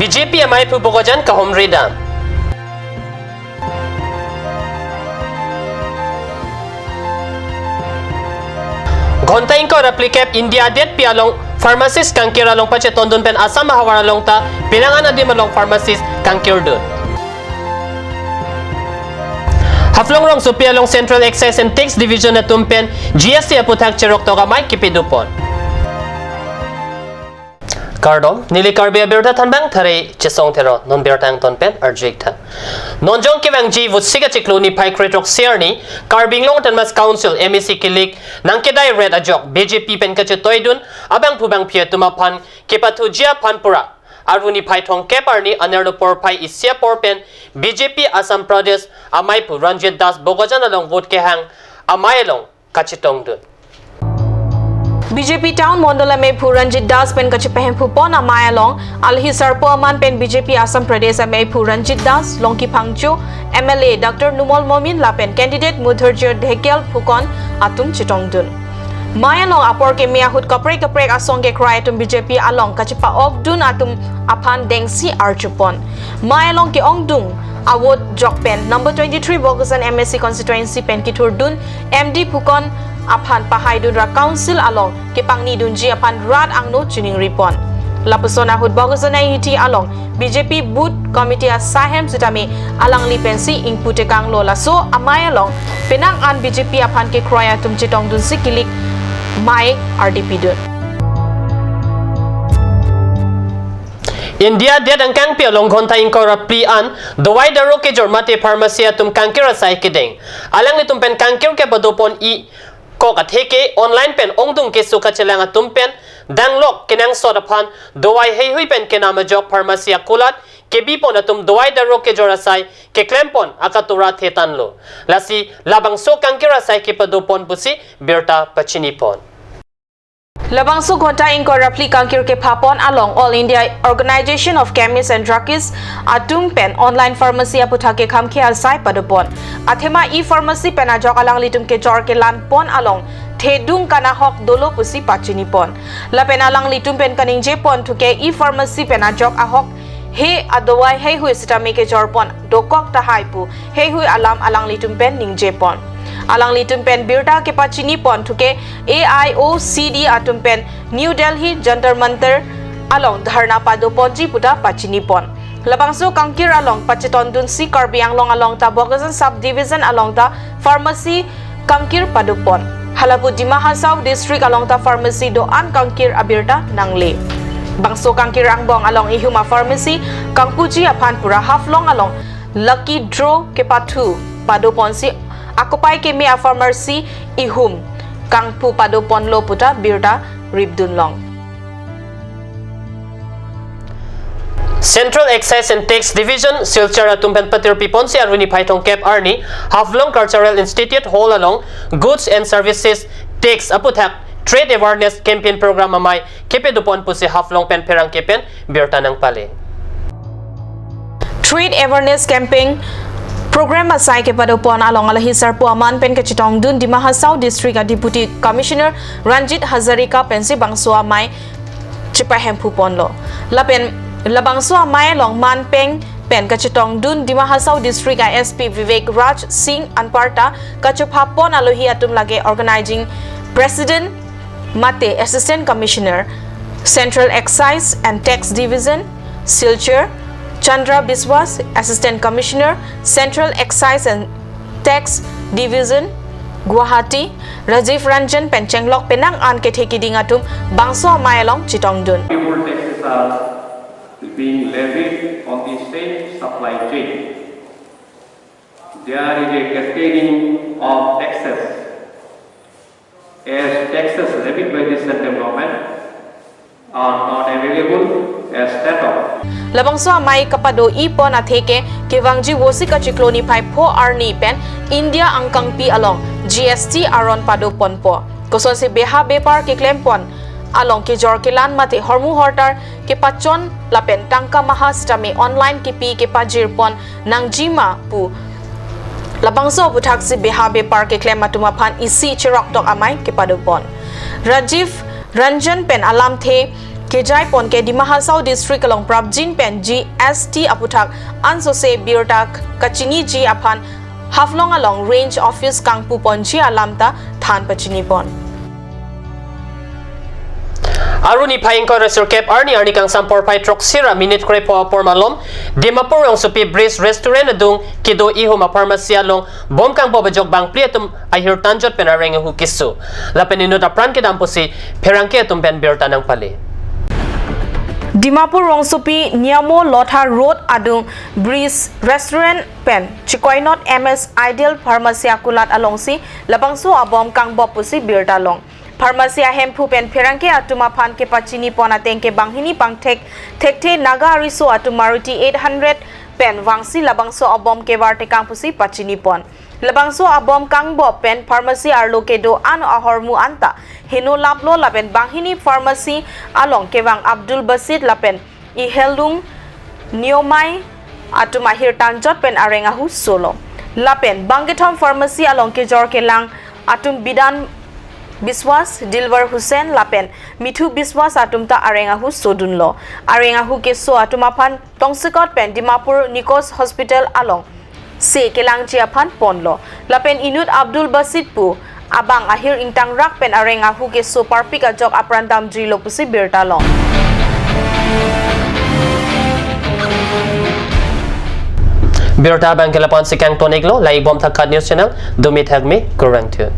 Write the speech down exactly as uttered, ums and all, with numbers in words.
B J P amaiphu Bokajan kahumri dam. Ghonta ingkoi ra phlikep India detpi along pharmacist kangkir along pachetondun pen Assam ahavar along ta penang an adim along pharmacist kangkirdun. Haflong rongsopi along Central Excise and Tax Division atum pen G S T aputhak cheroktok amei kepadopon. Kardom, neli Karbi abirta thanbang Thare Chesong Theron, non birta angton pen arju-ik tha. Non jong kevangji Vosik achiklo niphai kre-throksi arni, Karbi Anglong Autonomous Council, M A C, kelik nangkedai ret ajok B J P pen kachetoidun abangphu bangphi atum aphan kepathuji aphan pura, arni niphai thomkep arni anerlo porphai isi apor pen B J P Assam Pradesh amaiphu Ranjit Das Bokajan along vote kehang amei along kachetongdun. B J P Town Mondol amephu Ranjit Das pen kachepahemphupon amei along, alhi sarpo aman pen B J P Assam Pradesh amephu Ranjit Das, Longki Phangcho, M L A Doctor Numal Momin lapen candidate Mudhurjyo Dhekial Phukon atum chetongdun. Mei along apor keme ahut kaprek kaprek asong kekroi atum B J P along kachepa-okdun atum aphan dengsi arjupon. Mei along ke-ongdung a-vote jok pen number twenty-three Bokajan M A C constituency pen kethurdun M D Phukon aphan pahaidun ra council along kepangnidunji aphan rat angno chiningripon. Lapuson ahut Bokajan Ahithi along B J P booth committee asai ahem sitame alangli pensi ingpu tekanglo, laso amei along penang an B J P aphan kekroi atum chetongdunsi kelik mei ardipidun. India det angkangpi along ghonta ingkoi ra phli an dawai daro kejor mate pharmacy atum kangkir asai kedeng. Alanglitum pen kangkir kepadopon-i kok atheke online pen ongdung keso kachelang atum pen danglok kenangsot aphan dawai heihui pen kenam ajok pharmacy akulat kebipon atum dawai daro kejor asai keklempon akatura thetanlo. Lasi labangso kangkir asai kepadopon pusi birta pachinipon. Labangso ghonta ingkoi ra phli kangkir kephapon along All India Organization of Chemists and Druggists atum pen online pharmacy aputhak kekhamkhe asai padopon. Athema e-pharmacy pen ajok alanglitum kejor kelanpon along thedung kanahok dolo pusi pachinipon. Lapen alanglitum pen kaningjepon thu ke e-pharmacy pen ajok ahok he adawai heihui sitame kejorpon dokok tahai pu heihui alam alanglitum pen ningjepon. Alanglitum pen birta kepachinipon thu ke A I O C D atum pen New Delhi Jantar Mantar along dharna padoponji puta pachinipon. Labangso kangkir along pachetongdunsi Karbi Anglong along ta Bokajan Subdivision along ta pharmacy kangkir padopon. Halapu Dima Hasao District along ta pharmacy do-an kangkir abirta nangle. Bangso kangkir angbong along ihum a-pharmacy kangpuji aphan pura Haflong along lucky draw kepathu padoponsi akopai keme a-pharmacy ihum kangpu padoponlo puta birta ripdunlong. Central Excise and Tax Division, Silchar atum pen patirpiponsi arni niphai thomkep arni Haflong Cultural Institute Hall along Goods and Services Tax aputhak Trade Awareness Campaign Program amei kepadopon pusi Haflong pen pherangke pen birta nangpale. Trade Awareness Campaign Program asai kepadopon along alhi sarpo aman pen kachetongdun Dima Hasao District a-Deputy Commissioner Ranjit Hazarika pensi bangso amei chepahemphuponlo. Lapen labangso amei along man peng pen kachetongdun Dima Hasao District a-S P Vivek Raj Singh anparta kachophapon alohi atum lake Organizing President mate Assistant Commissioner, Central Excise and Tax Division, Silchar, Chandra Biswas, Assistant Commissioner, Central Excise and Tax Division, Guwahati, Rajiv Ranjan pen chenglok penang an kethe kiding atum bangso amei along chetongdun. Multiple taxes are being levied on the same supply chain. There is a cascading of taxes, as taxes levied by the central government are not available as that of Labangso amei kapado-ipon atheke kevangji Vosik achiklo niphai pho arni pen India angkangpi along G S T aron padoponpo. Kosonsi beha bepar keklempon along kejor kelan mate hormu hortar kepachon lapen tangka maha sitame online kepi kepajirpon nangjima pu labangso aputhaksi beha bepar keklem atum aphan isi cheroktok amei kepadopon. Rajiv Ranjan pen alamthe kejai pon ke Dima Hasao district along prapjin pen G S T aputhak ansose birta kachiniji aphan Haflong along range office kangpu ponji alam ta than pachini pon. Arni phai ingkoi ra sirkep arni, arni kangsam porphai throksi ra minute krepho apor malom Dimapur Rongsopi Breeze Restaurant adung kedo ihum a-pharmacy along bom kangbop ajok bangphli atum ahir tanjot pen areng ahu keso lapen inut apran kedam pusi pherangke atum pen birta nangpale. Dimapur Rongsopi Niamo Lotha Road adung Breeze Restaurant pen chikoinot M S Ideal Pharmacy akulat alongsi labangso abom kangbop pusi birta long. Pharmacy ahemphu pen pherangke atum aphan kepachini pon ateng ke banghini pangthek thekthe Naga ariso atum Maruti eight hundred pen vangsi labangso abom kevar tekang pusi pachini pon. Labangso abom kangbop pen pharmacy arlo kedo an ahormu anta heno laplo lapen banghini pharmacy along kevang Abdul Basit lapen Ihelung Niomai atum ahir tanjot pen areng ahu solo. Lapen bangkethom pharmacy along kejor kelang atum Bidan Biswas, Dilwar Hussain lapen Mithu Biswas atum ta areng ahu sodunlo. Areng ahu keso atum aphan tongsekot pen Dimapur Nikos Hospital along se kelangji aphan ponlo. Lapen inut Abdul Basit pu abang ahir ingtangrak pen areng ahu keso parpik ajok apran damjilo pusi birta long. Birta abang ke lapu-an si kangton-iklo, lahei bom thakhat news channel, dumi thakmi, kurvangthu.